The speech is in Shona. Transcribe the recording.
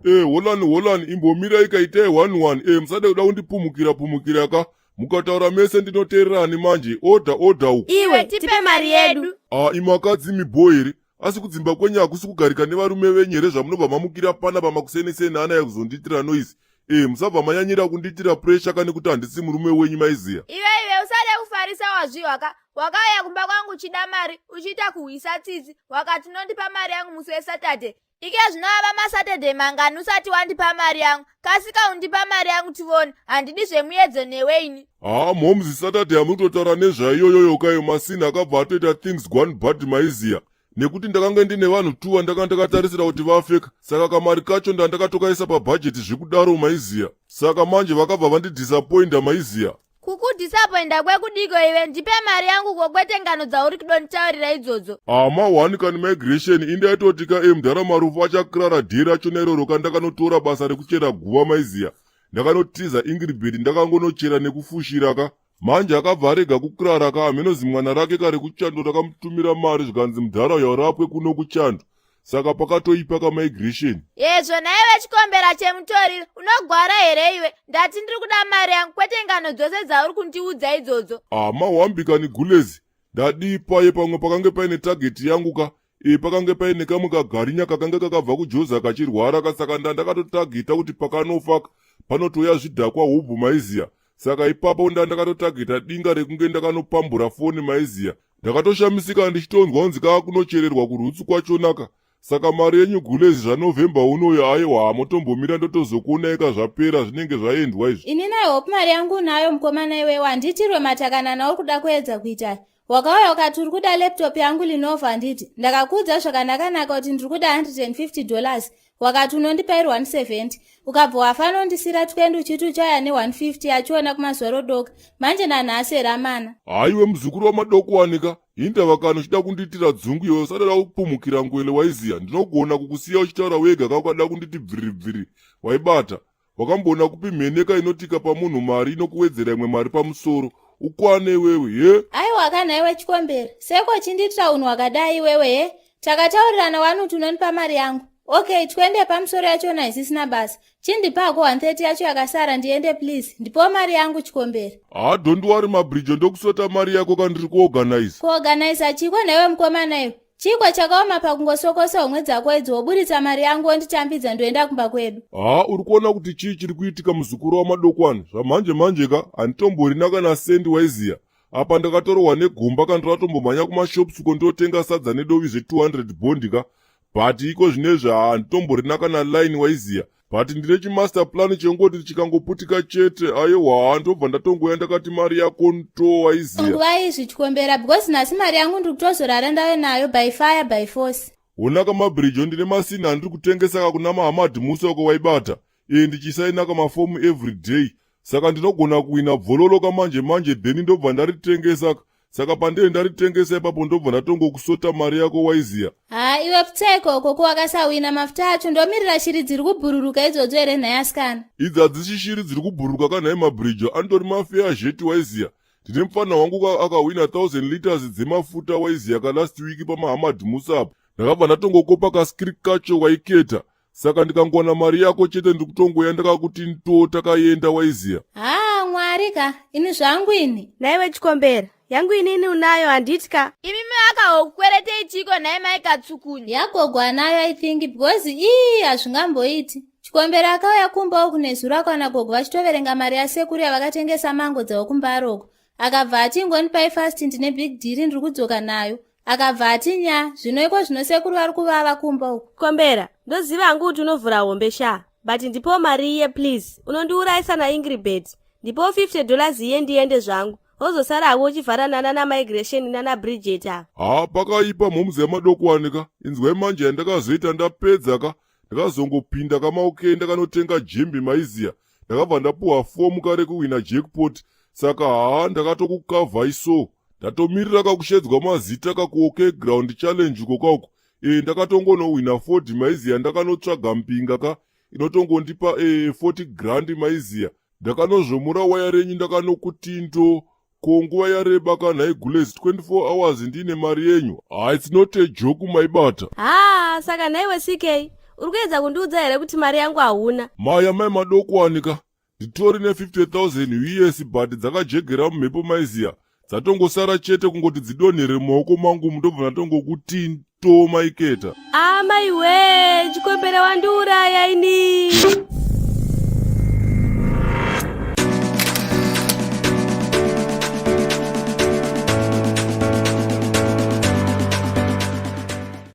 E, holani holani, imbomirai kaitai 11. E, musade kuda kundipumukira pumukira ka. Mukataura mese ndinoteererani manje. Order order uku. Iwe tipe mari yedu. Ah, imakadzi mibho here? Asi kudzimba kwenyu hakusi kugarika nevarume venyu here zvamunobva mamukira pana pamakuseniseni ana yakuzondiitira noise? E, musabva manyanyira kundiitira pressure kani kuti handisi murume wenyu maiziya. Iwe iwe usade kufarisa wazvihwa ka. Wakauya kumba kwangu uchida mari, uchiita kuhwisa tsitsi, wakati unondipa mari yangu musi weSaturday. Ike zvino ava maSaturday mangani usati wandipa mari yangu? Kasika undipa mari yangu tivone, handidi zvemuedzo newe ini. Haa mhomzi, Saturday yamuri kutotaura nezvaiyoyoyo kayo masini akabva atoita things gone bad maiziya. Nekuti ndakange ndine vanhu tuva ndakanga ndakatarisira kuti vafeka, saka kamari kacho ndandakatokaisa pabhajeti zvekudaro maiziya. Saka manje vakabva vandidhisapoinda maiziya. Kukudhisapoinda kwekudiko iwe? Ndipe mari yangu ko kwete ngano dzauri kudonditaurira idzodzo. Ama one kani migration indaitoti ka mudhara Marufu achakrara dhei rachona iroro ka ndakanotora basa rekuchera guva maiziya. Ndakanotiza Ingrid ndakangonochera nekufushira ka. Manje akabva arega kukrara ka hameno zimwana rake kare kuchando rakamutumira mari zvikanzi mudhara uya urapwe kuno kuchando. Saka pakatoipa ka migration. Yezvo nhaiwe chikombera chemutoriro, unogwara here iwe? Ndati ndiri kuda mari yangu kwete ngano dzose dzauri kundiudza idzodzo. Ama wambi kani gulezi. Ndadii paye pamwe pakange paine target yangu ka. E, pakange paine kamwe kagarinya kakange kakabva kujoza kachirwara ka saka ndandakatotageta kuti pakanofa panotouya zvidhakwa hubhu maiziya. Saka ipapo ndandakatotageta dinga rekunge ndakanopambura foni maiziya. Ndakatoshamisika ndichitonzwa kunzi kakunochererwa kurutsu kwachonaka. Saka mari yenyu gulezi zvaNovember unoyo aiwa hamutombomira ndotozokuonaika zvapera zvinenge zvaendwa izvi. Inini I hope mari yangu unayo mukomana iwewe, handiitirwe matakanana uri kuda kuedza kuita. Wakauya ukati uri kuda laptop yangu Lenovo handiti? Ndakakuudza zvakanakanaka kuti ndiri kuda $150, wakati unondipa iri 170. Ukabva wafanondisira 20 uchiti uchauya ne150 yachiona kumazuva rodoka. Manje nanhasi here amana? Haiwe muzukuru wamadokuwanika, hindava kana uchida kundiitira dzungu iwe usada kupumukira ngwele waiziya. Ndinogona kukusiya uchitaura wega ka ukada kunditi bviriri bviriri waibata. Wakamboona kupi mheneka inotika pamunhu mari inokuwedzera imwe mari pamusoro? Ukwane iwewe, he? Aiwa kana iwe chikombera, seko chindiitira unhu hwakadai iwewe he? Takataurirana wani kuti unonipa mari yangu. Okay, 20 pamusoro yachona isisina basa. Chindipako 130 yacho yakasara ndiende please. Ndipowo mari yangu chikombera. Haa don't worry Mabrijo, ndokusota mari yako kandiri kuorganize. Kuorganize chiko newe mukomana iwe? Chikwa chakaoma pakungosokosa homwe dzako idzi woburitsa mari yangu wonditambidza ndoenda kumba kwedu. Haa uri kuona kuti chii chiri kuitika muzukuru waMadokwani? Zvamhanje manje ka handitomborina kana sendi waiziya. Apa ndakatorohwa negomba ka ndoratombomhanya kumashops uko ndotenga sadza nedovi zve200 bond ka. But iko zvinezvi haa handitomborina kana line waiziya. But ndine chimaster plan chengoti chikangoputika chete ayewa ndobva ndatongoya ndakati mari yako nto waiziya. Nguva izvi chikombera because nhasi mari yangu ndiri kutozorara ndave nayo by fire by force. Honaka Mabrijo, ndine masini andiri kutengesa ka kuna Mahamad Musa uko waibata. E, ndichisaina kamafomu every day. Saka ndinogona kuwina bvololo kamanje manje then ndobva ndaritengesa. Saka pandee ndaritengesa ipapo ndobva ndatongokusota mari yako waiziya. Haa iwe pfuta ikoko ko wakasawina mafuta acho ndomirira shiri dziri kubhururuka idzodzo here nhai asikana? Idzi hadzisi shiri dziri kubhururuka ka nhai Mabrijo, anotori mafeya zheti waiziya. Ndine mupfana wangu ka akawina 1000 liters dzemafuta waiziya ka last week paMahamad Musa apo. Ndakabva ndatongokopa kaskiri kacho waiketa. Saka ndikangowana mari yako chete ndiri kutongoya ndakakuti ndo takaenda waiziya. Haa Mwari ka ini zvangu ini. Nhaiwe chikombera yangu inini unayo handiti ka? Imi makahokweretei chiko nhai mai Katsukunye? Yagogo anayo I think because ii hazvingamboiti. Chikombera akauya kumba uku nezuro akawana gogo vachitoverenga mari yasekuru yavakatengesa mango dzavo kumbaroko. Akabva ati ingonipai fast ndine big deal ndiri kudzoka nayo. Akabva ati nya zvino iko zvino sekuru vari kuvava kumba uku. Kombera ndoziva hangu kuti unovhura hombe sha but ndipowo mari iye please unondiurayisa naingribet ndipowo $50 iye ndiende zvangu wozosara hako uchivharana nana migration nana Bridget ava. Haa pakaipa mhomzi yamadokwani ka inzwai manje yandakazoita ndapedza ka ndakazongopinda kamaokei ndakanotenga jembi maiziya ndakabva ndapuhwa fomu kare kuwina jackpot saka haa ndakatokukavhai so ndatomirira kakushedzwa mazita kakuok ground challenge uko kauko e ndakatongonowina 40 maiziya ndakanotsvaga mpinga ka inotongondipa e 40 grand maiziya ndakanozvomora waya renyu ndakanokutinto ko nguva yareba ka nhai gules 24 hours ndiine mari yenyu. Haa it's not a joke maibata. Haa saka nhaiwe CK Uri kuedza kundiudza here kuti mari yangu hauna? Maya mai madokwani ka, nditori ne50,000 us but dzakajegera mumhepo maiziya, dzatongosara chete kungoti dzidonhere mumaoko mangu, ndobva ndatongokuti to maiketa. Amai we, chikombera wandiuraya ini.